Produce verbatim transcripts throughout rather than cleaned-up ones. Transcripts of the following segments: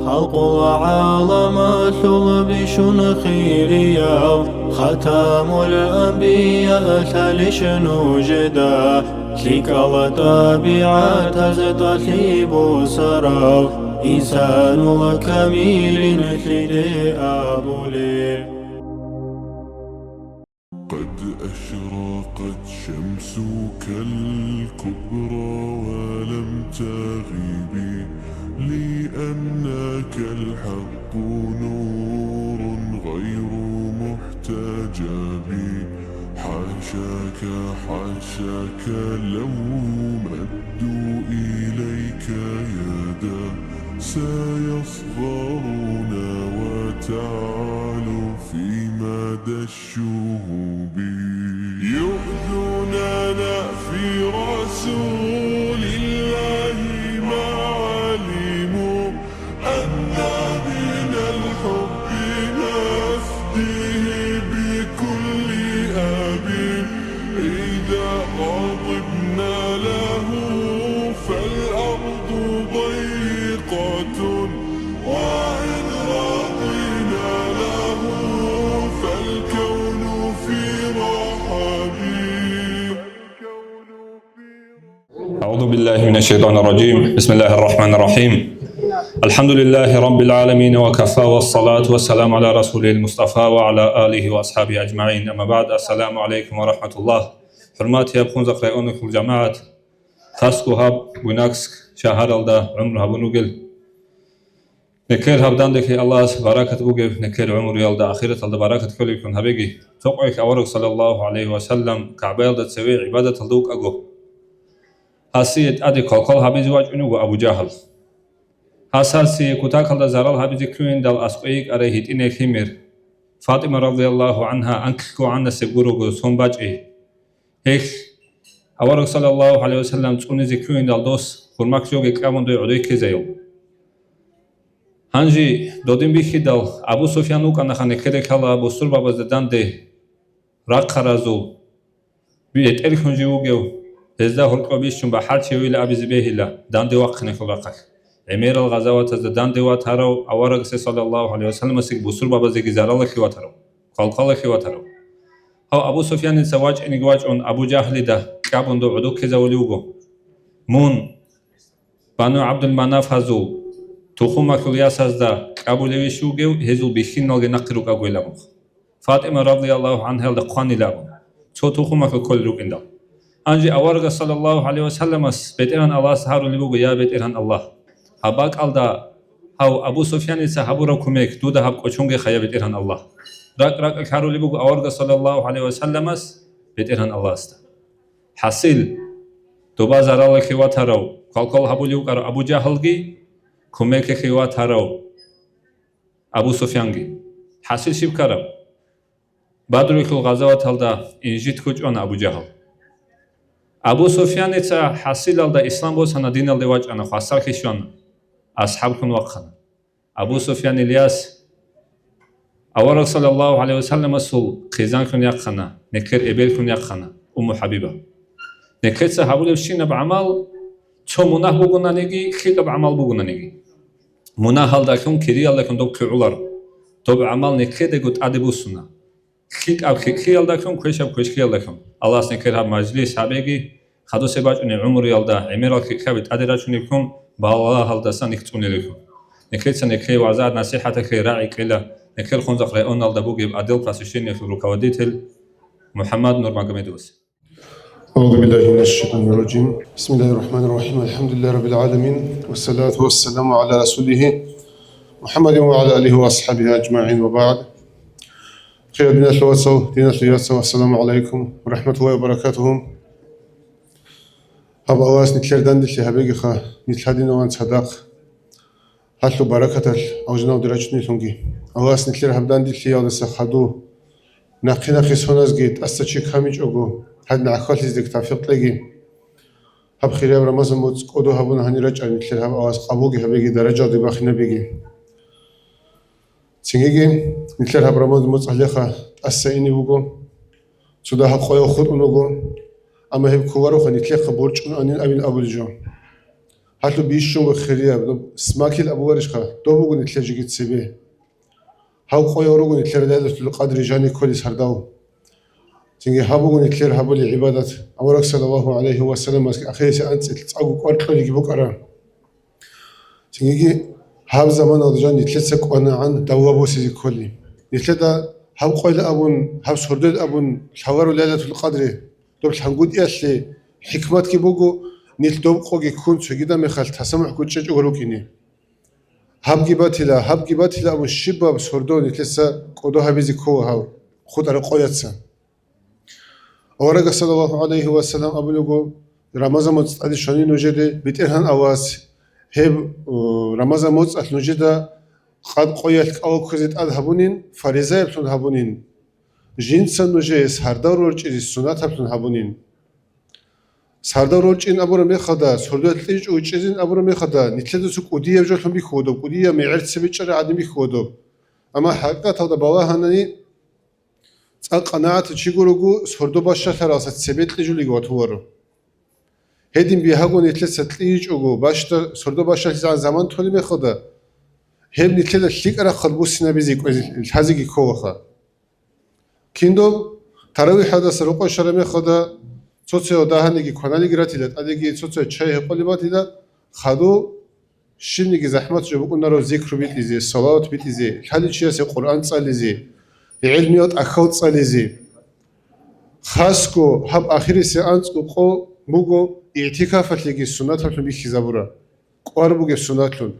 Халкъул гӀаламалъул бищун хирияв, хатамул анбия лъалищ нужеда, лъикӀал тӀабигӀатаз тӀалъи бусарав, инсанул камилин лъиде абулеб. قد أشرقت شمسك الكبرى ولم تغب، لأنك الحق نور غير محتجب. حاشاك، حاشاك، لو مدوا إليك يدا سيصغرون وتعالوا في مدى الشهوب. يؤذوننا في رسول الله ما علموا أن بنا الحب نفديه بكل أب. إذا غضبنا له فالأرض ضيقة، وإن رضينا له فالكون في رحب. أعوذ بالله من الشيطان الرجيم. بسم الله الرحمن الرحيم. الحمد لله رب العالمين وكفى، والصلاة والسلام على رسوله المصطفى وعلى آله وأصحابه أجمعين. أما بعد، السلام عليكم ورحمة الله. ХӀурматияб Хунзахъ районалъул жамагӀат, хасго гьаб Буйнакск шагьаралда гӀумру гьабун ругел. Некер гьаб данделъи Аллагьас баракат бугеб, некер гӀумруялда, ахираталда баракат кколеб ккун гьабеги. Цо къоялъ авараг саллаллагьу гӀалайгьи ва саллам КагӀбаялда цеве гӀибадаталда вукӀаго, гьасие тӀаде квалквал гьабизе вачӀунев вуго Абу Жагьл. Гьас гьасие кутакалда зарал гьабизе ккугьиндал аскӀове йикӀарай гьитӀинай лъимер, ФатӀима радияллагьу гӀангьа анкьго гӀанасеб гурого сон бачӀи. Гьелъ авараг саллаллагьу гӀалайгьи ва саллам цӀунизе ккугьиндал дос хурмакь жоги кьабун дой гӀодой ккезайо. Гьанже додин бихьидал, Абу Суфьян вукӀанаха некеде ккала бусурбабазда данде рахъаразул, бетӀерлъун жив вугев, гьезда гьоркьоб бищун бахӀарчевила абизе бегьила, данде вахъинехъул рахъалъ. ГӀемерал гъазаватазда данде ватарав аварагасде саллаллагьу гӀалайгьи ва салламасеги бусурбабазеги заралалъе ватарав, квалквалалъе ватарав. Гьав Абу Суфьяница вачӀинеги вачӀун Абу Жагьлида кьабун дов гӀодой ккезавулев вуго. Мун Бану ГӀабдул-Манафазул тухумалъул ясазда кьабулевищ вугев, гьезул бихьиналги нахъе рукӀагойилан мух. ФатӀима радияллагьу гӀангьаялда хъванилан абун, цо тухумалъул кколел рукӀиндал. Гьанже аварагас саллаллагьу гӀалайгьи ва салламас БетӀергьан Аллагьасда гьарулеб буго: «Я БетӀергьан Аллагь, гьаб бакӀалда гьав Абу Суфьяница гьабураб кумек дуда гьаб кӀочонгеха, я БетӀергьан Аллагь». РакӀ-ракӀалъ гьарулеб буго аварагас саллаллагьу гӀалайгьи ва салламас БетӀергьан Аллагьасда. ХӀасил, доба заралалъе ватарав, квалквал гьабулев вукӀарав Абу Жагьлги, кумекалъе ватарав Абу Суфьянги. ХӀасил щиб ккараб? Бадрулъул гъазаваталда инжит ккучӀана Абу Жагьл. Абу Суфьяница хӀасилалда ислам босана, диналде вачӀана, хвасарлъи щвана, асхӀаблъун вахъана. Абу Суфьян Ильяс авараг саллаллагьу гӀалайгьи ва салламасул хъизанлъун яхъана, некер эбеллъун яхъана, Умму ХӀабиба. Некеца гьабулебщинаб гӀамал, цо мунагь бугонаниги, лъикӀаб гӀамал бугонаниги, мунагьалдалъун, кириялдалъун доб кигӀуларо. Доб гӀамал некедего тӀаде буссуна. ЛъикӀаб лъикӀлъиялдалъун, квешаб квешлъиялдалъун. Аллагьас некер гьаб мажлис гьабеги, хадусеб бачӀунеб гӀумруялда гӀемерал лъикӀлъаби тӀаде рачунеблъун, балагьалдасан их цӀунелеблъун. Некеца некее вагӀза-насихӀаталъе рагӀи кьела некер Хунзахъ районалда бугеб отдел просвещениялъул руководитель МухӀаммад Нурмагомедовас. أعوذ بالله من الشيطان الرجيم. بسم الله الرحمن الرحيم. الحمد لله رب العالمين. والصلاة والسلام على رسوله محمد وعلى آله وأصحابه أجمعين وبعد. Хириял диналъул вацал, диналъул яцал, ассаламу гӀалайкум ва рахӀматуллагьи ва баракатугьу. Гьаб Аллагьас нилъер данделъи гьабегиха, нилъ гьадинаван цадахъ гьалъул баракаталъ алжаналде рачунеллъунги. Аллагьас нилъер гьаб данделъиялдаса хадув нахъе-нахъе соназги тӀаса чи камичӀого гьадин гӀахьаллъизеги тавфикъ кьеги. Гьаб хирияб Рамазан моцӀ кӀодо гьабун гьанир рачӀараб нилъер гьаб Аллагьас къабулги гьабеги, даражаялде бахинабеги. Цинги нилъер гьаб Рамазан моцӀ гьалеха тӀаса ине буго, цо дагьаб къоял хутӀун вуго, амма гьеб кколароха нилъехъа борчӀун анин абин абулеб жо. Гьалъуб бищун ва хирияб, доб смакил абуларищха, доб буго нилъер жеги цебе. Гьав къоял руго нилъер Лайлатул Къадри жаниб кколес гьардав. Цинги гьаб буго нилъер гьабулеб гӀибадат, авараг саллаллагьу гӀалайгьи ва салламасги ахирисеб анцӀила цӀакъго кӀвар кьолебги букӀараб. Цинги гьаб заманалда жан нилъеца кӀванагӀан давла босизе кколеб. Нилъеда гьаб къойил абун, гьаб сордоял абун лъаларо Лайлатул Къадри. Доб лъангутӀиялъе хӀикматги буго, нилъ доб къоги ккун цогидал мехалъ тасамухӀ гучӀичӀого рукӀине. Гьабги батила, гьабги батила абун щибаб сордо нилъеца кӀодо гьабизе ккола гьав хутӀараб къояца. Аварагас саллаллагьу гӀалайгьи ва саллам абулего, Рамазан моцӀ тӀаде щвани нужеде, БетӀергьан Аллагьас гьеб, о, Рамазан моцӀалъ нужеда къад къоялъ кӀалал кквезе тӀад гьабунин, фаризаяблъун гьабунин. Жинца нужее сардав рорчӀизе суннатаблъун гьабунин. Сардав рорчӀин абураб мехалда, сордоялъ кьижичӀого чӀезин абураб мехалда, нилъеда цо кӀудияб жолъун бихьулеб, кӀудияб мегӀер цебе чӀарагӀадин бихьулеб. Амма хӀакъикъаталда балагьанани, цӀакъ къанагӀат чи гурого, сордо бащалъаралдаса цебе кьижулиги ватуларо. Гьедин бигьаго нилъеца кьижичӀого бащда-, сордо бащалъизегӀан заман толеб мехалда, гьеб нилъеда лъикӀаб рахъалде буссинабизе кӀвезе лъазеги кколаха. Киндоб таравихӀалдаса рокъой щвараб мехалда цо-цоял дагьаниги кваналиги ратила, тӀадеги цо-цоял чай гьекъолеб батила, хадуб щибниги захӀмат жо букӀунаро зикру битӀизе, салават битӀизе, лъалев чиясе Къуръан цӀализе, гӀелмиял тӀахьал цӀализе. Хасго гьаб ахирисеб анцӀго къо буго игӀтикафалъеги суннатаблъун бихьизабураб, кӀвар бугеб суннатлъун.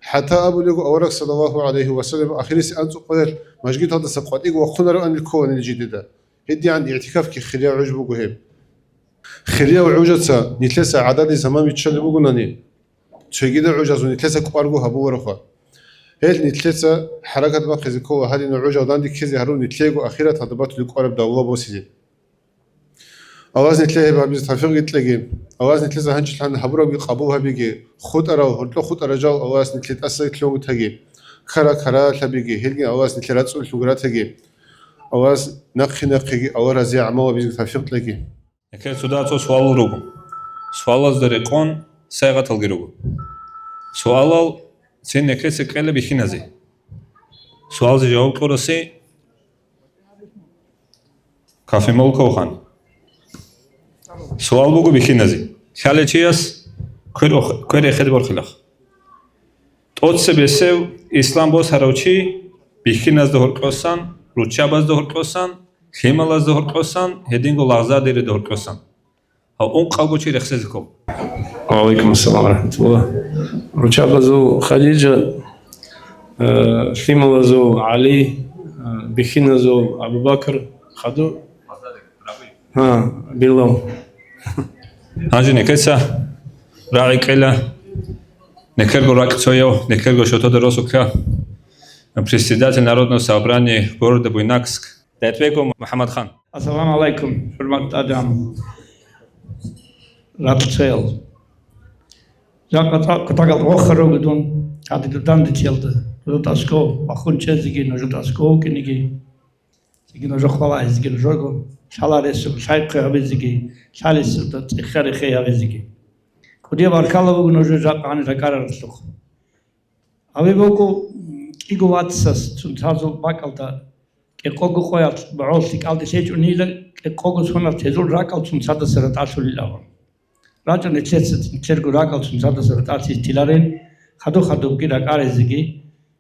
ХӀатта абулего авараг саллаллагьу гӀалайгьи ва саллам ахирисеб анцӀго къоялъ мажгиталдаса къватӀиго вахъунароанил кколанин жидеда. ГьедигӀан игӀтикафги хирияв гӀуж буго гьеб. Хирияв гӀужаца нилъеца гӀададизе заман биччалеб бугонани, цогидал гӀужазул нилъеца кӀварго гьабулароха. Гьел нилъеца хӀаракат бахъизе ккола гьадинал гӀужал данде ккезе гьарун нилъего ахираталда батулеб кӀвараб давла босизе. Аллагьас нилъее гьеб гьабизе тавфикъги кьеги. Аллагьас нилъеца гьанчӀилъан гьабурабги къабул гьабиги. ХутӀарал, гьоркьо хутӀарал жал Аллагьас нилъее тӀасалъугьун бутаги. Кара-каралъ гьабиги, гьелги Аллагьас нилъее рацӀцӀулъун ратаги. Аллагьас нахъе-нахъеги Аллагь разияб гӀамал гьабизе тавфикъ кьеги. Нилъер цода цо суалал руго. Суалазда рекъон сайгъаталги руго. Суалал цин нилъеца кьела бихьиназе. Суалзе жаваб кьурасе Кафемолковхан. Суал буго бихьиназе. Лъалев чияс квер ох-, квер эхеде борхилаха. ТӀоцебесев ислам босарав чи бихьиназда гьоркьосан, руччабазда гьоркьосан, лъималазда гьоркьосан, гьединго лагъзадерида гьоркьосан. Гьав ункъавго чи рехсезе ккола. Ва алейкум ассалам ва рахматуллах. Руччабазул Хадижа, э, лъималазул ГӀали, э, бихьиназул Абу Бакр, хаду? Гьа, Билал. Гьанже нилъеца рагӀи кьела, нилъерго ракӀцояв, нилъерго шотода росулъа, председатель Народного собрания города Буйнакск Дайтбеков МухӀаммадхан. Ассаламу гӀалайкум, хӀурмат тӀадегӀан ракӀцоял. Жакъа цӀакъ кутакал вохар руго дун, гьадинаб дандечӀелда, нужер тӀасго вахун чӀезеги, нужер тӀасго вукӀинеги, цинги нужер хвалаизеги нужерго, лъала ресур лъайхъи гьабизеги, лъалесурда цӀеха-рехи гьабизеги. КӀудияб баркала буго нужер жакъа гьанир ракӀараралъухъ. Гьабе буго, м, кӀиго вацас цунцазул бакӀалда кӀикъого къоялъ багӀол лъикӀалде лъечӀунила, кӀикъого сонал тезул ракӀал цунцадаса ратӀалъулилан. РачӀа нилъеца нилъерго ракӀал цунцадаса ратӀалъи тиларин, хадуб-хадубги ракӀаризеги,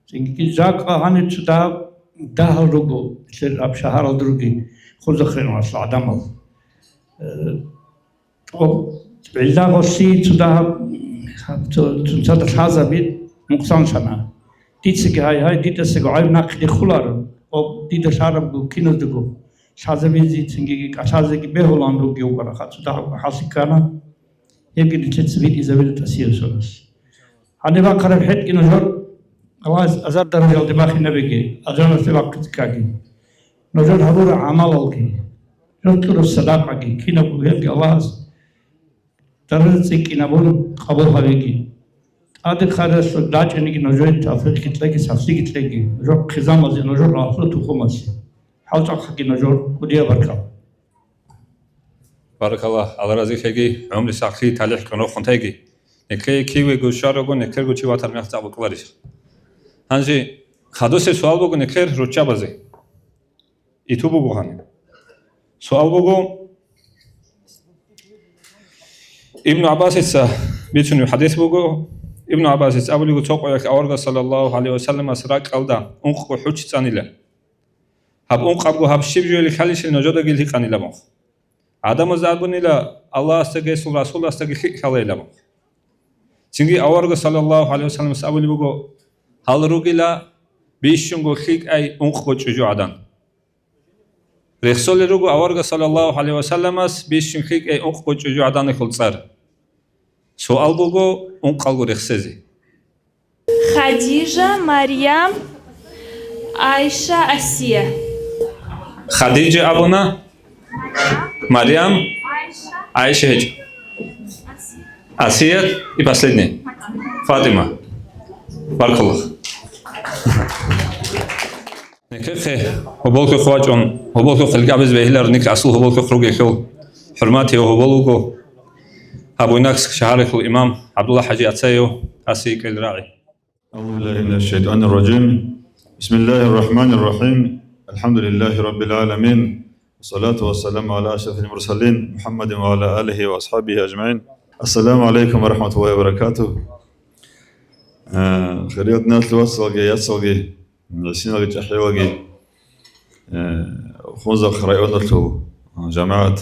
цинги жакъа гьанир цо дагьаб дагьал руго, нилъер гьаб шагьаралда руги, хурзахъе гӀадамал. Э, О, гӀиллагъалъи цо дагьаб, цо, цо, цода лъазаби нукъсанлъана. Дицаги гьай-гьай, дидасаго гӀайб нахъе дихуларо. О, дида лъарабго киназдаго лъазабизе цинги кӀалъазеги бегьулан ругев вукӀарахъа, цо дагьаб хӀаллъи ккана. Гьебги нилъеца битӀизабила тӀасияб соналъ. Гьаниб бахъараб хӀетӀги нужер Аллагьас азар даражалде бахинабиги, алжаналъе бахъизе ккаги. Нужер гьабураб гӀамалалги, нужер кьураб садакъаги, кинабго гьебги Аллагьас даража цӀикӀкӀинабун къабул гьавиги. ТӀаде хъаралъур рачӀинеги нужее тавфикъги кьеги, сахлъиги кьеги, нужер хъизамазе, нужер рагьлу тухумазе. ХӀалчӀахъаги нужер кӀудияб баркала. Баракалла, Аллагь разилъеги, гӀумру сахлъи талихӀ кьунохун тайги. Нилъее кивего щварого, нилъерго чи ватар мех цӀакъ букӀларищ? Гьанже хадусеб суал буго нилъер руччабазе. Иту буго гьаниб. Суал буго, Ибну ГӀаббасица бицунеб хадис буго, Ибну ГӀаббасица абулего, цо къоялъ аварагас саллаллагьу гӀалайгьи ва салламас ракьалда ункъго хӀуч цӀанила. Гьаб ункъабго гьаб щиб жояли лъалищал нужедаги лъикъанила мухъ. ГӀадамазда абунила, Аллагьасдаги гьесул Расуласдаги лъикӀ лъалайила мухъ. Цинги аварагас саллаллагьу гӀалайгьи ва салламас абулеб буго, гьал ругила бищунго лъикӀай ункъго чӀужугӀадан. Рехсолел руго аварагас саллаллагьу гӀалайгьи ва салламас бищун лъикӀай ункъго чӀужугӀаданихъул цӀар. Суал буго ункъалго рехсезе. Хадижа, Марьям, Айша, Асия. Хадижа абуна, Марьям, Айша гьечӀо. Асият и последний. Фатима. Баркаллах. Нилъехъе гьоболлъухъ вачӀун, гьоболлъухъ илкӀабизе бегьиларо нилъ асул гьоболлъухъ ругелъул. ХӀурматияв гьобол вуго гьаб Буйнакск шагьаралъул имам ГӀабдулла ХӀажи Ацаев, Асие кӀел рагӀи. أعوذ بالله من الشيطان الرجيم. بسم الله الرحمن الرحيم. الحمد لله رب العالمين. والصلاة والسلام على أشرف المرسلين محمد وعلى آله وأصحابه أجمعين. السلام عليكم ورحمة الله وبركاته. Э, хириял диналъул вацалги, яцалги, гӀисиналги, чӀахӀиялаги, э, Хунзахъ районалъул, э, жамагӀат,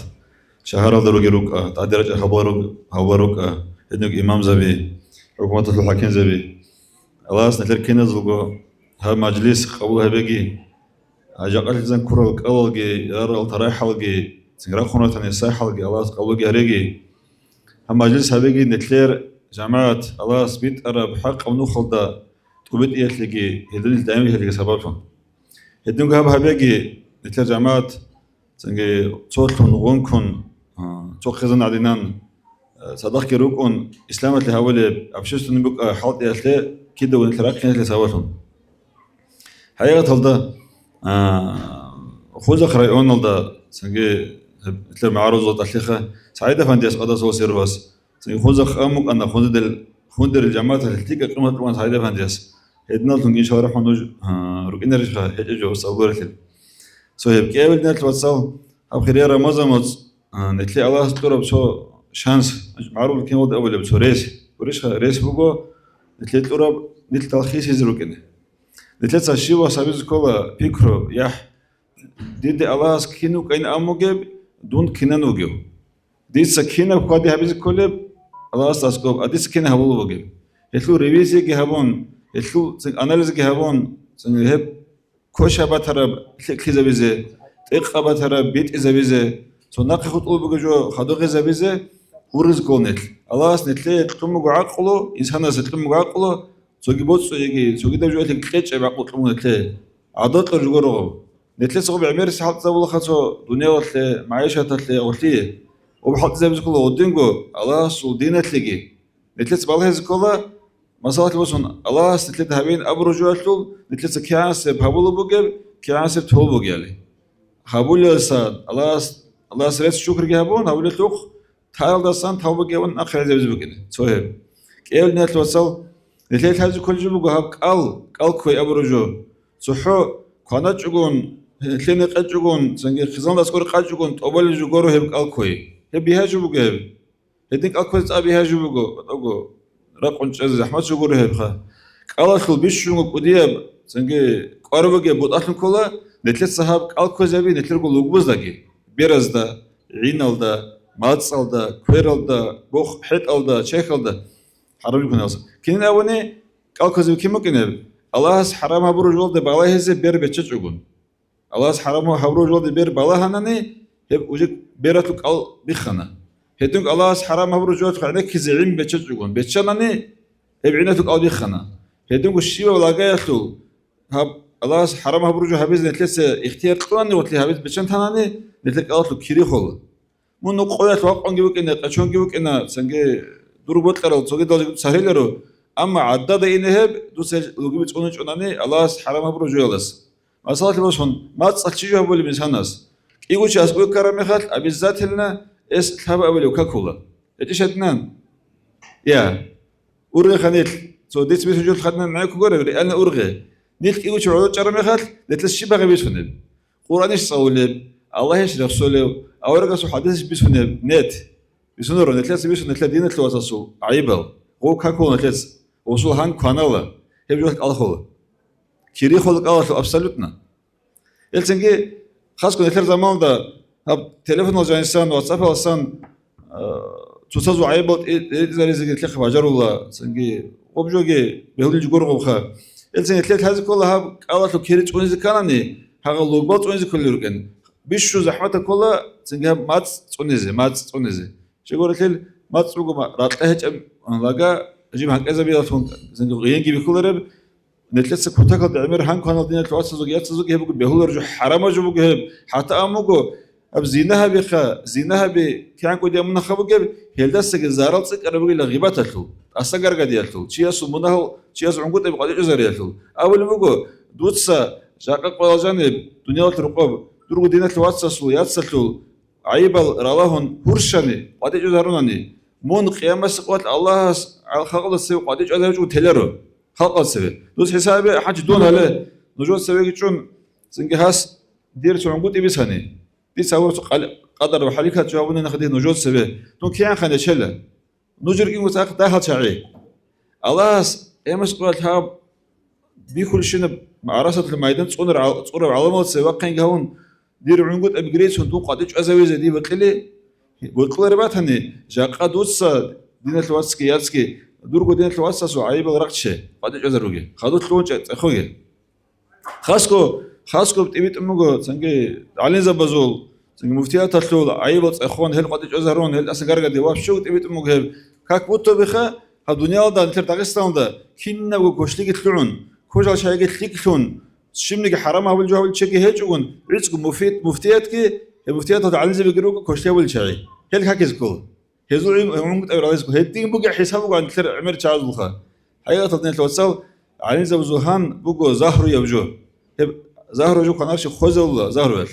шагьаралда ругел рукӀа, тӀаде рачӀарал гьабулел рук-, гьабулел рукӀа, гьединго имамзаби, хӀукуматалъул хӀакимзаби. Аллагьас нилъер киназулго гьаб мажлис къабул гьабеги, а, жакъалъизан ккурал кӀалалги, ярарал тарахӀалги, цинги рахъун ратани сахӀалги Аллагьас къабулги гьареги. Гьаб мажлис гьабеги нилъер жамагӀат Аллагьас битӀараб хӀакъаб нухалда тӀубитӀиялъеги, гьелда нилъ даимлъиялъеги сабаблъун. Гьединго гьаб гьабеги нилъер жамагӀат, цинги цолъун, гъункун, а, цо хъизан гӀадинан, а, цадахъги рукӀун, исламалъе гьавулеб, общественный букӀа хӀалтӀиялъе кидаго нилъ рахъиналъе сабаблъун. ХӀакъикъаталда, а, Хунзахъ районалда, цинги гьеб нилъер магӀарузалдалъеха СагӀид-афандияс къадасулас ирвас, цинги Хунзахъ амукӀана, Хундерил, Хундерил жамагӀаталъе лъикӀа къимат кьуна СагӀид-афандияс. Гьединаллъунги, иншаллагь рахман, нуж, а, рукӀинарищха гьечӀеб жо сабгуралъе. Цо гьеб кӀиабилеб диналъ вацал, гьаб хириял Рамазан моцӀ, а, нилъее Аллагьас кьураб цо шанс, магӀарул киналда абулеб цо рес, гурищха, рес буго нилъее кьураб, нилъ талхисизе рукӀине. Нилъеца щивас гьабизе ккола пикру, яхӀ, диде Аллагьас кин вукӀайин абун бугеб, дун кинан вугев? Дица кинаб хьвади гьабизе кколеб Аллагьасда аскӀоб, а дица кин гьабулеб бугеб? Гьелъул ревизияги гьабун, гьелъул цинги анализги гьабун, цинги гьеб квешаб батараб лъикӀлъизабизе, тӀекъаб батараб битӀизабизе, цо нахъе хутӀулеб бугеб жо хадуб гьезабизе ургъизе ккола нилъ. Аллагьас нилъее кьун буго гӀакълу, инсанасе кьун буго гӀакълу, цоги боцӀцӀу йиги, цогидаб жоялъе кьечӀеб гӀакълу кьун буго нилъее. ГӀадаталъ жуго рогъоб. Нилъеца гъоб гӀемерисеб хӀалтӀизабулаха цо дуниялалъе, магӀишаталъе, гъолъие. Гъоб хӀалтӀизабизе ккола гъодинго Аллагьасул диналъеги. Нилъеца балагьизе ккола, масалалъе босун, Аллагьас нилъеда гьабеян абураб жоялъул нилъеца кигӀанасеб гьабулеб бугеб, кигӀанасеб толеб бугебали. Гьабулелдаса Аллагьас, Аллагьасе рецц-шукрги гьабун, гьабулелъухъ таялдасан тавбаги гьабун нахъе гӀезабизе букӀине. Цо гьеб. КӀиабилеб диналъ вацал, нилъее лъазе кколеб жо буго гьаб кӀал, кӀал кквей абураб жо. ЦохӀо кваначӀогун, гьелъие некъечӀогун, цинги хъизаналда аскӀор къачӀогун тӀобалеб жо гуро гьеб кӀал кквей. Гьеб бигьа жо буго гьеб. Гьедин кӀал кквезе цӀакъ бигьа жо буго, батӀаго ракъун чӀезе захӀмат жо гуро гьебха. КӀалалъул бищунго кӀудияб, цинги кӀвар бугеб бутӀалъун ккола, нилъеца гьаб кӀал кквезаби нилъерго лугбуздаги, беразда, гӀиналда, мацӀалда, квералда, бохӀ-хӀетӀалда, чехьалда. ХӀарам рукӀиналса. Кинин абуни, кӀал кквезаби кин букӀинеб? Аллагьас хӀарам гьабураб жоялде балагьизе бер беччачӀогун. Аллагьас хӀарам гьабураб жоялде бер балагьанани, гьеб уже бералъул кӀал биххана. Гьединго Аллагьас хӀарам гьабураб жоялъухъ гӀенеккизе гӀин беччачӀогун беччанани, гьеб гӀиналъул кӀал биххана. Гьединго щибаб лагаялъул гьаб Аллагьас хӀарам гьабураб жо гьабизе нилъеца ихтияр кьунани ва гьабизе беччан танани, нилъер кӀалалъул кири хола. Мун нукъоялъ вакъунги вукӀина, къечонги вукӀина, цинги дур бокьарал цогидал цариларо, амма гӀадада ине гьеб, дуца лугби цӀуничӀунани Аллагьас хӀарам гьабураб жоялдаса. Масалалъе босун, мацӀалъ чи жо гьабулеб инсанас? КӀиго чи аскӀове ккараб мехалъ, обязательно эс лъаба абулев какула. ГьечӀищ гьадинан? Я. Ургъеха нилъ, цо дица бицун жо хадна гӀекугураб, реально ургъе. Нилъ кӀиго чи гӀодор чӀараб мехалъ, нилъеца щиб багъи бицунеб? Къуръанищ цӀалулеб, Аллагьищ рехсолев, аварагасул хӀадисищ бицунеб? Нет. Бицунарун, нилъеца бицун, нилъер диналъул вацасул гӀайибал. Гъов какула нилъеца, гъосул гьан кванала, гьеб жо кӀалахула. Кири хола кӀалалъул абсолютно. Гьелцинги, хасго нилъер заманалда гьаб телефонал жанисан, WhatsApp-алсан, а, цоцазул гӀайибал тӀи-, тӀиритӀизаризеги нилъехъе бажарула, цинги гъоб жоги бегьулел жо гургъубха. Гьелцин нилъер лъазе ккола гьаб кӀалалъул кири цӀунизе кканани, гьагъал лугбал цӀунизе кколел рукӀин. Бищун захӀматаб ккола, цинги гьаб мацӀ цӀунизе, мацӀ цӀунизе. Щегоралъил мацӀ буго ма-, ракьа гьечӀеб лага, жиб гьанкӀезабиялъун, цинги гъиенги бихьулареб, Нилъеца кутакалда гӀемер гьанкванал диналъул вацазуги яцазуги гьеб буго бегьулар жо, хӀарамал жо буго гьеб. ХӀатта абун буго, гьаб зина гьабиха, зина гьаби, кигӀан кӀудияб мунагь бугеб, гьелдасаги зарал цӀикӀкӀараб бугила гъибаталъул, тӀаса гаргадиялъул, чиясул мунагьал, чияс гӀунгутӀаби къватӀичӀезариялъул. Абулеб буго, дуца жакъа къвалал жаниб, дуниялалъ рукъоб, дурго диналъул вацасул, яцалъул, гӀайибал ралагьун гьурщани, къватӀичӀезарунани, мун къиямасеб къоялъ Аллагьас гьал халкъалда цеве къватӀичӀезаричӀого теларо, халкъалда цеве. Дус хӀисабе, хӀанчи дун гьале, нужер цевеги чӀун, цинги гьас дир цо гӀунгутӀи бицани. Дица гьавурасул къал-, къадар ва хӀалихьат жавабунани хадир нужер цеве. Дун кигӀан ханчӀила? Нужер кӀиго цӀакъ дагьал чагӀи. Аллагьас къиямасеб къоялъ гьаб бихьулщинаб гӀарасаталъул майдан цӀунар гӀал-, цӀураб гӀаламалда цеве вахъинги гьавун, дир гӀунгутӀаби грейцун дун къватӀичӀезавизе дие бокьили, бокьулареб батани, жакъа дуца диналъул вацги яцги, дурго диналъул вацасул гӀайибал рахче, къватӀичӀезаруге, хадур лъугьун чӀе-, цӀехоге. Хасго, хасго тӀибитӀун буго, цинги гӀалимзабазул, цинги муфтияталъул гӀайибал цӀехон, гьел къватӀичӀезарун, гьел тӀасан гаргаде ва щуго тӀибитӀун буго гьеб. Как будто биха, гьаб дуниялда, нилъер Дагъистаналда, кинабго квешлъиги лъугӀун, квешал чагӀиги лъикӀлъун, щибниги хӀарам гьабулев жо гьабулев чиги гьечӀогун, гӀицӀго муфтият-, муфтиятги, гьеб муфтияталда гӀалимзабиги руго квешлъи гьабулел чагӀи. Гьел какизе ккола. Гьезул гӀун-, гӀунгутӀаби ралъизе ккола. Гьедин бугеб хӀисаб бугоан нилъер гӀемер чагӀазулха. ХӀакъикъаталда нилъ, вацал, гӀалимзабазул гьан буго загьруяб жо. Гьеб загьру жо кванаравщи хвезавула загьруялъ.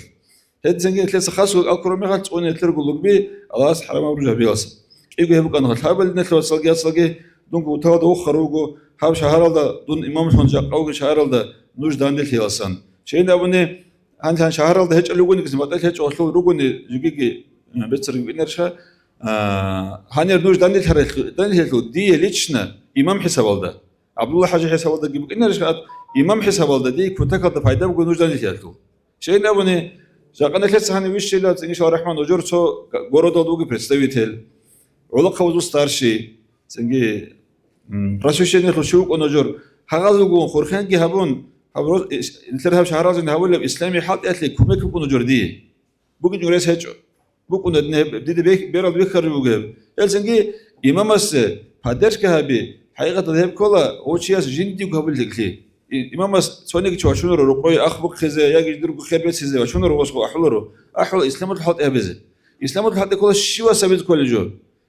Гьединги нилъеца хасго кӀал ккураб мехалъ цӀуне нилъерго лугби Аллагьас хӀарам гьабураб жо гьабиялса. КӀиго гьеб букӀана гьабали нилъ, вацалги яцалги, дунго уталда вухарав вуго, гьаб шагьаралда дун имамлъун жакъа вугеб шагьаралда нуж данделъиялсан. Щайин абуни, гьанже гьан шагьаралда гьечӀел ругони, батӀалъи гьечӀолъул ругони, жигиги, м, беццарги букӀинарищха, а, гьанир нуж данделъарал-, данделъиялъул дие лично имам хӀисабалда, ГӀабдулла ХӀажи хӀисабалдаги букӀинарищха, имам хӀисабалда дие кутакалда пайда буго нуж данделъиялъул. Щайин абуни, жакъа нилъеца гьанив вищила, цинги, иншалла рахман, нужер цо г-, городалда вугев представитель, гӀолохъабазул старший, цинги, м, просвещениялъул щив вукӀун нужер, гьагъазулгун хурхенги гьабун, гьаб роз-, ис-, нилъер гьаб шагьаразул гьабулеб исламияб хӀалтӀиялъе кумек букӀун нужер дие. БукӀинчӀо рес гьечӀо. БукӀуна гьеб, дида бек-, бералда бихьараб буго гьеб. Гьелцинги имамасде поддержка гьаби, хӀакъикъаталда гьеб ккола гъов чияс жиндиего гьабулел гьикълъи. И-, имамас цониги чи вачунаро рокъое ах бухъизе яги дурго хер беццизе вачунаро, гъосго ахӀуларо. АхӀула исламалъул хӀалтӀи гьабизе. Исламалъул хӀалтӀи ккола щивас гьабизе кколеб жо.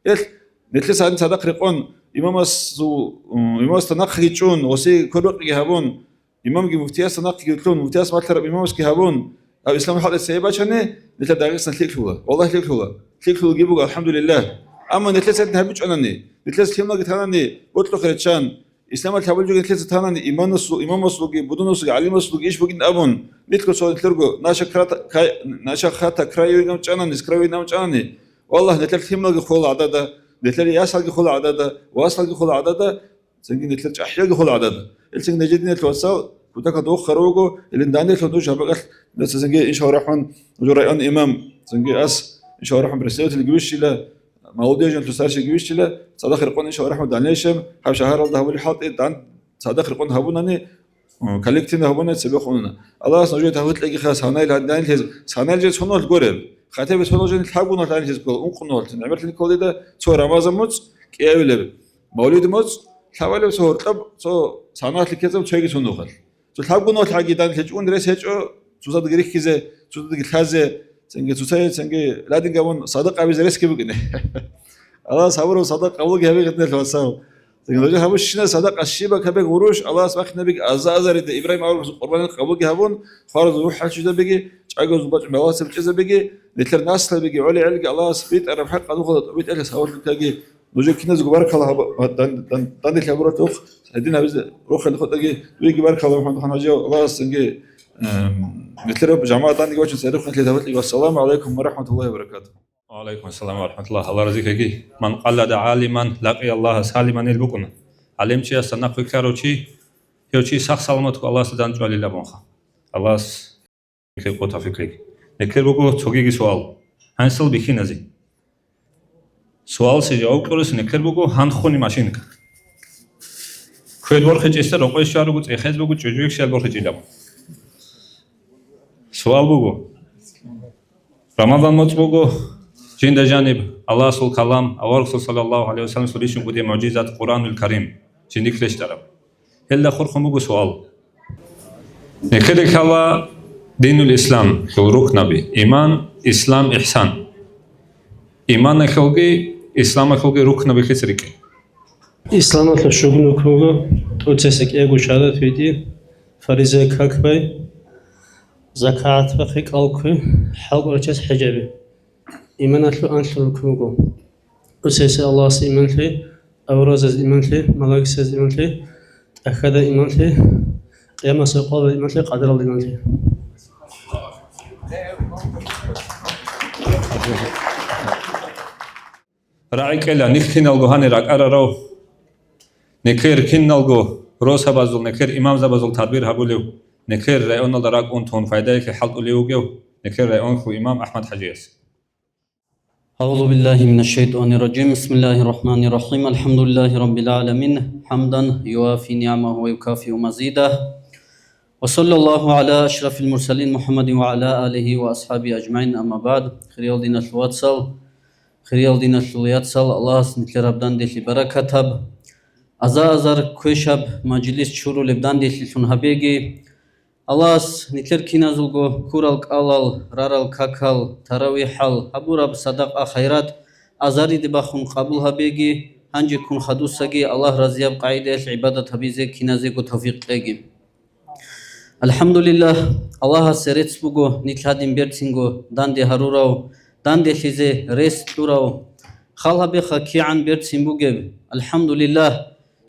Гьелъ, нилъеца гьаниб цадахъ рекъон, имамасул, м, имамасда нахъги чӀун, гъосие квербакъиги гьабун, имамги муфтиясда нахъги лъун, муфтияс малъараб имамасги гьабун, гьаб исламалъул хӀалтӀи цебе бачани, нилъер Дагъистан лъикӀлъула. Валлагь, лъикӀлъула. ЛъикӀлъулаги буго, алхӀамдулиллагь. Амма нилъеца гьедин гьабичӀонани, нилъеца лъималги танани, бокьухъе риччан, исламалъ гьабулел жо нилъеца танани, иманасул-, имамасулги, будунасулги, гӀалимасулги иш бугин абун, нилъго цо нилъерго наша крата-, кай-, наша хата крайоинав чӀанани, крайоинав чӀанани, валлагь, нилъер лъималги хола гӀадада, нилъер ясалги хола гӀадада, васалги хола гӀадада, Цинги нилъер чӀахӀиялги хола гӀадада. Ил цинги нижединал вацал кутакалда вохарав вуго, илин данделъун нуж гьаб бакӀалъ, нилъеца цинги, иншалла рахман, нужер район имам, цинги ас, иншалла рахман, представительги вищила, молодежь жанлъу старшийги вищила, цадахъ рекъон, иншалла рахман, дальнейшем гьаб шагьаралда гьабулеб хӀалтӀи дан цадахъ рекъон гьабунани, м, коллективно гьабунани цебехъ унана. Аллагьас нужее тавфикъ кьегиха, санайл гьанданилъиз, санайл жез гьунал гореб. Хатебе сонал жен лъабгунал гьанилъиз ккола, ункънал, гӀемерлъи кколида цо Рамазан муцӀ кӀиявилеб. Мавлид моцӀ лъабалев цо гьоркьоб, цо саналъи ккезаб цоги цо нухалъ. Цо лъабго нухалъ гьагидан лъечӀун рес гьечӀо, цоцаздаги рихьизе, цоцаздаги лъазе, цинги цоцае, цинги ладинги абун садакъа гьабизе ресги букӀине. Аллагьас гьабураб садакъа къабулги гьабе гьединал вацал. Цинги нужер гьабурщинаб садакъа щибаб кабек гъурущ Аллагьас бахинабиги аза-азарида Ибрагьим аварагасул къурбанил къабулги гьабун, хваразул рухӀ хӀалчӀизабиги, чӀаголъун бачӀун балагьица бичӀчӀизабиги, нилъер наслабиги, гӀолеб гӀелги Аллагьас битӀараб хӀакъ нухалда тӀобитӀалъе савалъуккаги Нужер киназего баркала гьаб-, дан-, дан-, данделъи гьабураб тухх, гьедин гьабизе рохел хутӀаги, дуеги баркала, МухӀаммад Ханжи, Аллагьас цинги, эм, нилъер жамагӀат данде вачун церехъан лъила гьабилъи. Вассаламу гӀалайкум ва рахӀматуллагьи ва баракатугьу. Ва гӀалайкум ассалам ва рахӀматуллагь. Аллагь разилъеги. Ман къаллада гӀалиман, лакъия Аллагьа салиман, ил букӀуна. ГӀалимчиясда нахъ вихьарав чи, гьев чи сах-саламатго Аллагьасда дандчӀвалилан абунха. Аллагьас Нилъер къо тавфикълъи. Нилъер буго цогиги суал. Гьансал бихьиназе. Суалсе жаваб кьурас нилъер буго гьанхъуни машинка. Квер борхичӀесда рокъове щваруго, цӀехез буго чӀужуги щал борхичӀилан. Суал буго. Рамазан моцӀ буго, жинда жаниб Аллагьасул калам, аварагасул саллаллагьу гӀалайгьи ва салламасул рищун бугеб мугӀжизат Къуръанул Карим, жиндихъ рещтӀараб. Гьелда хурхун буго суал. Нилъеда лъала динул ислам, хил рукнаби: иман, ислам, ихсан. Иманалъулги исламалъулги рукнабилъица рикӀкӀе. Исламалъул щугун рукнуго: тӀоцесекӀего шагьадат битӀи, фариза как бай, закагӀат бахъи, кӀал ккве, хӀалкӀолъиялъ хӀежаби. Иманалъул анлъул рукнуго: тӀоцесей Аллагьасе иманлъи, аварагзазе иманлъи, малаикзазе иманлъи, тӀахьада иманлъи, къиямасеб къоялда иманлъи, къадаралда иманлъи. РагӀи кӀела, нилъ киналго гьанир ракӀарарав, нилъер киналго росабазул, нилъер имамзабазул тадбир гьабулев, нилъер районалда ракӀун тун пайдаялъе хӀалтӀулев вугев, нилъер районалъул имам АхӀмад-хӀажияс. أعوذ بالله من الشيطان الرجيم. بسم الله الرحمن الرحيم. الحمد لله رب العالمين. حمدا يوافي نعمه ويكافئ مزيده. وصلى الله على أشرف المرسلين محمد وعلى آله وأصحابه أجمعين. أما بعد. Хириял диналъул вацал, хириял диналъул яцал, Аллагьас нилъер гьаб данделъи баракат гьаб. Аза-азар квешаб мажлис чурулеб данделъилъун гьабеги. Аллагьас нилъер киназулго ккурал кӀалал, рарал какал, таравихӀал, гьабураб садакъа-хайрат азариде бахун къабул гьабеги, гьанжеккун хадусаги Аллагь разияб къагӀидаялъ гӀибадат гьабизе киназего тавфикъ кьеги. АлхӀамдулиллагь, Аллагьасе рецц буго нилъ гьадин берцинго данде гьарурав, данделъизе рес кьурав. Хал гьабеха, кигӀан берцин бугеб. АлхӀамдулиллагь,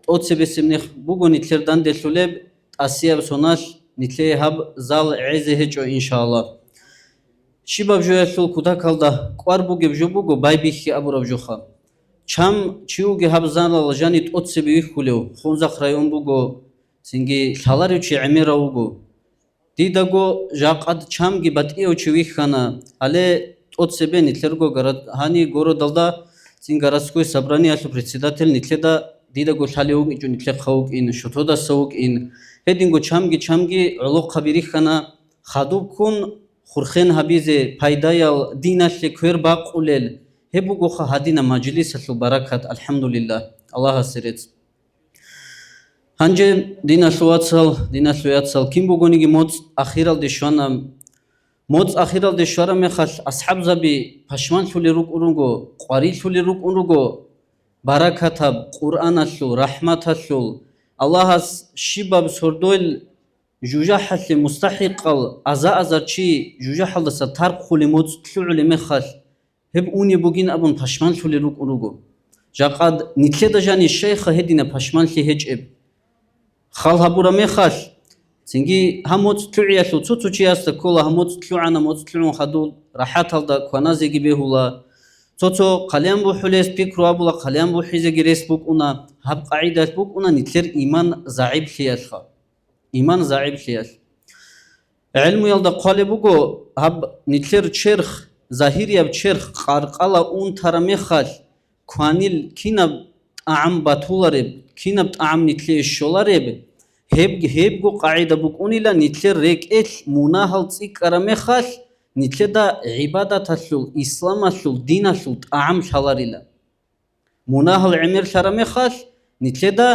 тӀоцебесеб нух буго нилъер данделъулеб, тӀасияб соналъ нилъее гьаб зал гӀезе гьечӀо, иншааллагь. Щибаб жоялъул кутакалда кӀвар бугеб жо буго байбихьи абураб жоха. Чам чи вугев гьаб залалда жани тӀоцебе вихьулев, Хунзахъ район буго, цинги лъаларев чи гӀемерав вуго. Дидаго жакъад чамги батӀияв чи вихьана, гьале тӀоцебе нилъерго гора-, гьани городалда цин городской собраниялъул председатель нилъеда дидаго лъалев вукӀинчӀо, нилъехъа вукӀин, шутодаса вукӀин. Гьединго чамги-чамги гӀолохъаби рихьана, хадубккун хурхен гьабизе, пайдаял, диналъе квер бакъулел. Гьеб бугоха гьадинаб мажлисалъул баракат, алхӀамдулиллагь, Аллагьасе рецц. Гьанже, диналъул вацал, диналъул яцал, кин бугониги моцӀ ахиралде щвана. МоцӀ ахиралде щвараб мехалъ, асхӀабзаби пашманлъулел рукӀун руго, къварилъулел рукӀун руго, баракатаб Къуръаналъул, рахӀматалъул. Аллагьас щибаб сордойл жужахӀалъе мустахӀикъал аза-азар чи жужахӀалдаса тархъулеб моцӀ лъугӀулеб мехалъ, гьеб унеб бугин абун пашманлъулел рукӀун руго. Жакъад нилъеда жаниб щайха гьединаб пашманлъи гьечӀеб? Хал гьабураб мехалъ, цинги гьаб моцӀ лъугӀиялъул цо-цо чиясда ккола, гьаб моцӀ лъугӀана, моцӀ лъугӀун хадуб рахӀаталда кваназеги бегьула. Цо-цо хъалиян бухӀулес пикру абула, хъалиян бухӀизеги рес букӀуна, гьаб къагӀидаялъ букӀуна нилъер иман загӀиплъиялъха. Иман загӀиплъиялъ. ГӀелмуялда хъвалеб буго, гьаб нилъер черх, загьирияб черх къаркъала унтараб мехалъ, кванил кинаб тӀагӀам батулареб, кинаб тӀагӀам нилъее щолареб, гьеб-, гьебго къагӀида букӀунила нилъер рекӀелъ мунагьал цӀикӀкӀараб мехалъ, нилъеда гӀибадаталъул, исламалъул, диналъул тӀагӀам лъаларила. Мунагьал гӀемерлъараб мехалъ, нилъеда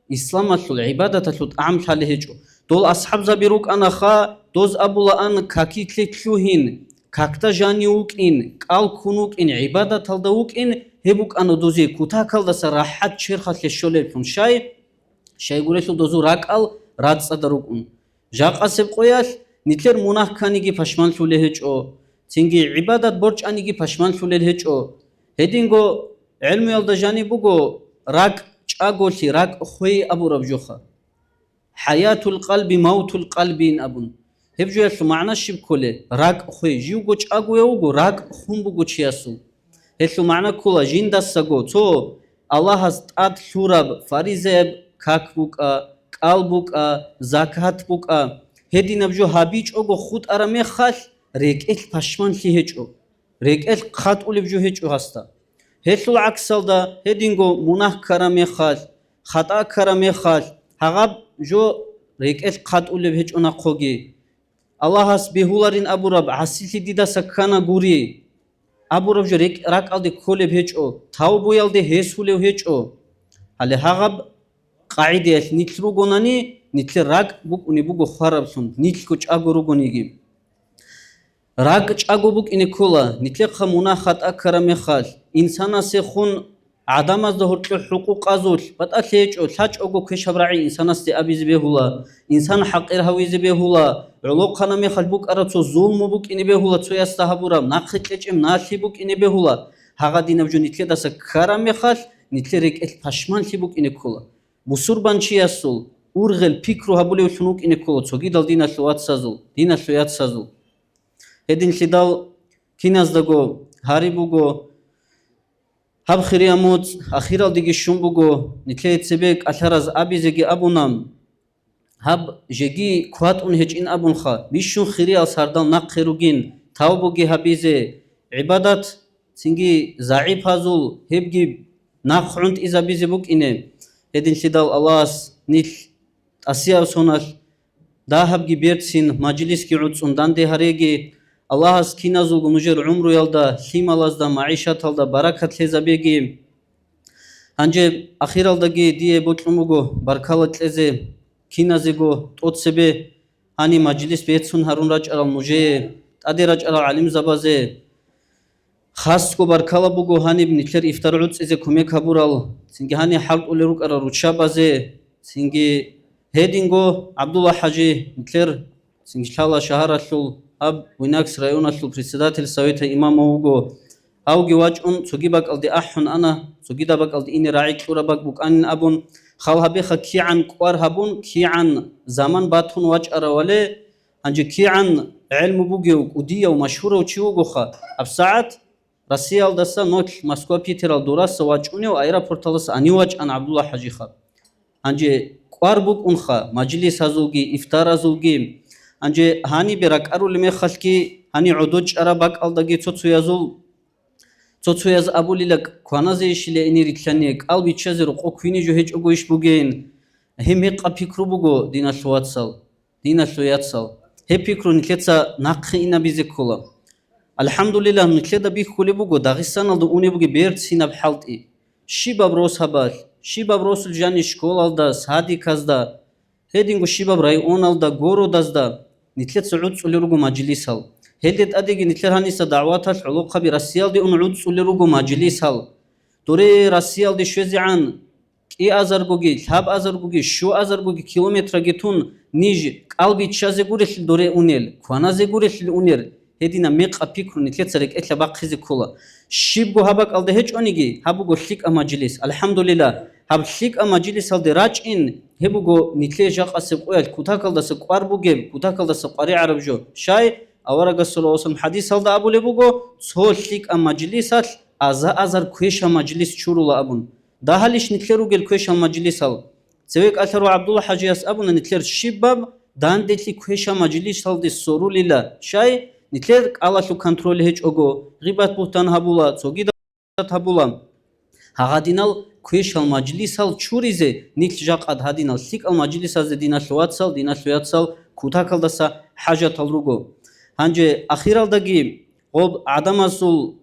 исламалъул гӀибадаталъул тӀагӀам лъалеб гьечӀо. Дол асхӀабзаби рукӀанаха, доз абулаан, какилъе лъугьин, какда жанив вукӀин, кӀал ккун вукӀин, гӀибадаталда вукӀин, гьеб букӀана дозе кутакалдаса рахӀат черхалъе щолеблъун. Щай? Щайгурелъул дозул ракӀал рацӀцӀадал рукӀун. Жакъасеб къоялъ нилъер мунагь кканиги пашманлъулел гьечӀо, цинги гӀибадат борчӀаниги пашманлъулел гьечӀо. Гьединго ГӀелмуялда жаниб буго ракӀ чӀаголъи, ракӀ хвей абураб жоха. «ХӀаятул къалби, мавтул къалбин» абун. Гьеб жоялъул магӀна щиб кколеб? РакӀ хвей. Живго чӀагояв вуго, ракӀ хун буго чиясул. Гьелъул магӀна ккола жиндасаго цо Аллагьас тӀад лъураб фаризаяб как букӀа, кӀал букӀа, закат букӀа. Гьединаб жо гьабичӀого хутӀараб мехалъ, рекӀелъ пашманлъи гьечӀо. РекӀелъ хъатӀулеб жо гьечӀо гьасда. Гьелъул гӀаксалда, гьединго мунагь ккараб мехалъ, хатӀа ккараб мехалъ, гьагъаб жо рекӀелъ хъатӀулеб гьечӀо нахъоги. Аллагьас бегьуларин абураб гӀасилъи дидаса ккана гури абураб жо рекӀ-, ракӀалде кколеб гьечӀо, тавбуялде гьесулев гьечӀо. Гьале гьагъаб къагӀидаялъ нилъ ругонани, нилъер ракӀ букӀунеб буго хвараблъун, нилъго чӀаго ругониги. РакӀ чӀаго букӀине ккола, нилъехъа мунагь хатӀа ккараб мехалъ, инсанасе хун гӀадамазда гьоркьор хӀукъукъазулъ батӀалъи гьечӀо, лъачӀого квешаб рагӀи инсанасде абизе бегьула, инсан хӀакъир гьавизе бегьула, гӀолохъанаб мехалъ букӀараб цо зулму букӀине бегьула, цоясда гьабураб нахъе кьечӀеб налъи букӀине бегьула, гьагъадинаб жо нилъедаса ккараб мехалъ, нилъер рекӀелъ пашманлъи букӀине ккола. Бусурбанчиясул ургъел пикру гьабулевлъун вукӀине ккола цогидал диналъул вацазул, диналъул яцазул. Гьединлъидал киназдаго гьариб буго, гьаб хирияб моцӀ ахиралдеги щун буго, нилъее цебе кӀалъараз абизеги абуна, гьаб жеги кватӀун гьечӀин абунха, бищун хириял сардал нахъе ругин, тавбуги гьабизе, гӀибадат цинги загӀипазул гьебги нахъ гӀунтӀизабизе букӀине. Гьединлъидал Аллагьас нилъ тӀасияб соналъ дагьабги берцин, мажлисги гӀуцӀун данде гьареги, Аллагьас киназулго нужер гӀумруялда, лъималазда, магӀишаталда баракат лъезабеги. Гьанже ахиралдаги дие бокьун буго баркала кьезе киназего тӀоцебе гьаниб мажлис бецун гьарун рачӀарал нужее, тӀаде рачӀарал гӀалимзабазе. Хасго баркала буго гьаниб нилъер ифтар гӀуцӀизе кумек гьабурал, цинги гьаниб хӀалтӀулел рукӀарал руччабазе, цинги гьединго ГӀабдулла ХӀажи, нилъер цинги лъала шагьаралъул, гьаб Буйнакск районалъул председатель совета имамов вуго. Гьавги вачӀун, цоги бакӀалде ахӀун ана, цогидаб бакӀалде ине рагӀи кьураб бакӀ букӀанин абун, хал гьабеха кигӀан кӀвар гьабун, кигӀан заман батун вачӀаравали, гьанже кигӀан гӀелму бугев, кӀудияв, машгьурав чи вугоха. ГьабсагӀат Россиялдаса нолъ Москва-Питерал дураса вачӀунев аэропорталдаса гьанив вачӀана ГӀабдулла ХӀажихаб. Гьанже кӀвар букӀунха, мажлисазулги, ифтаразулги. Гьанже гьанибе ракӀарулеб мехалъги, гьаниб гӀодор чӀараб бакӀалдаги цо-цоязул, цо-цояз абулила кваназе ишила ине рилълъани, кӀал биччазе рокъо квине жо гьечӀого иш бугин. Гьеб мекъаб пикру буго, диналъул вацал, диналъул яцал. Гьеб пикру нилъеца нахъе инабизе ккола. АлхӀамдулиллагь, нилъеда бихьулеб буго Дагъистаналда унеб бугеб берцинаб хӀалтӀи. Щибаб росабалъ, щибаб росулъ жаниб школалда, садиказда, гьединго щибаб районалда, городазда нилъеца гӀуцӀулел руго мажлисал. Гьелде тӀадеги нилъер гьаниса дагӀваталъ гӀолохъаби Россиялде ун гӀуцӀулел руго мажлисал. Доре Россиялде щвезегӀан кӀиазаргоги, лъабазаргоги, щуазаргоги километраги тун ниж кӀал биччазе гурелъул доре унел, кваназе гурелъул унел, гьединаб мекъаб пикру нилъеца рекӀелъа бахъизе ккола. Щибго гьаб бакӀалда гьечӀониги, гьаб буго лъикӀаб мажлис. АлхӀамдулиллагь, гьаб лъикӀаб мажлисалде рачӀин, гьеб буго нилъее жакъасеб къоялъ кутакалдаса кӀвар бугеб, кутакалдаса къваригӀараб жо. Щай? Аварагас саллаллагьу гӀалайгьи ва саллам хӀадисалда абулеб буго, цо лъикӀаб мажлисалъ аза-азар квешаб мажлис чурула абун. Дагьалищ нилъер ругел квешал мажлисал? Цеве кӀалъарав ГӀабдулла ХӀажияс абуна, нилъер щибаб данделъи квешал мажлисалде сорулила, щай, нилъер кӀалалъул контроль гьечӀого, гъибат-бугьтан гьабула, цогидал гьабула. Гьагъадинал квешал мажлисал чуризе нилъ жакъад гьадинал лъикӀал мажлисазде, диналъул вацал, диналъул яцал, кутакалдаса хӀажатал руго. Гьанже ахиралдаги гъоб гӀадамазул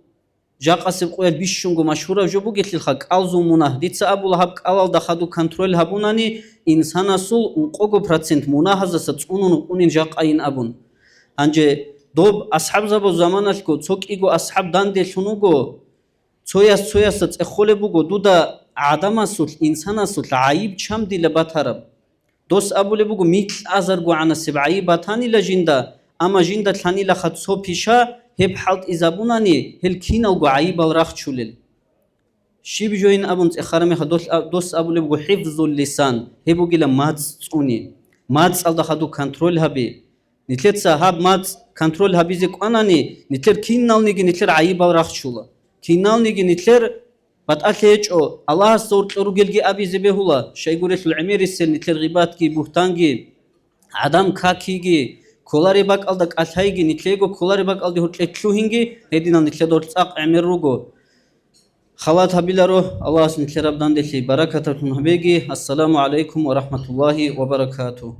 жакъасеб къоялъ бищунго машгьураб жо бугелъулха кӀалзул мунагь. Дица абула, гьаб кӀалалда хадуб контроль гьабунани, инсанасул ункъого процент мунагьаздаса цӀунун вукӀунин жакъайин абун. Гьанже доб асхӀабзабаз заманалъго цо кӀиго асхӀаб данделъун вуго, цояс цоясда цӀехолеб буго, дуда гӀадамасулъ, инсанасулъ гӀайиб чам дила батараб? Дос абулеб буго, микьазаргогӀанасеб гӀайиб батанила жинда, амма жинда лъанилаха цо пиша, гьеб хӀалтӀизабунани, гьел киналго гӀайибал рахчулел. Щиб жойин абун цӀехараб мехалъ дол-, а-, дос абулеб буго хӀифзул лисан, гьеб бугила мацӀ цӀуни. МацӀалда хадуб контроль гьаби. Нилъеца гьаб мацӀ контроль гьабизе кӀванани, нилъер киналниги нилъер гӀайибал рахчула. Киналниги нилъер батӀалъи гьечӀо, Аллагьасда гьоркьор ругелги абизе бегьула, щайгурелъул гӀемерисел нилъер гъибатги, бугьтанги, гӀадан какиги, кколареб бакӀалда кӀалъайги, нилъего кколареб бакӀалде гьоркье лъугьинги, гьединал нилъеда гьоркьор цӀакъ гӀемер руго. Халат гьабиларо, Аллагьас нилъер гьаб данделъи баракаталъун гьабеги. Ассаламу гӀалайкум ва рахӀматуллагьи ва баракатугь.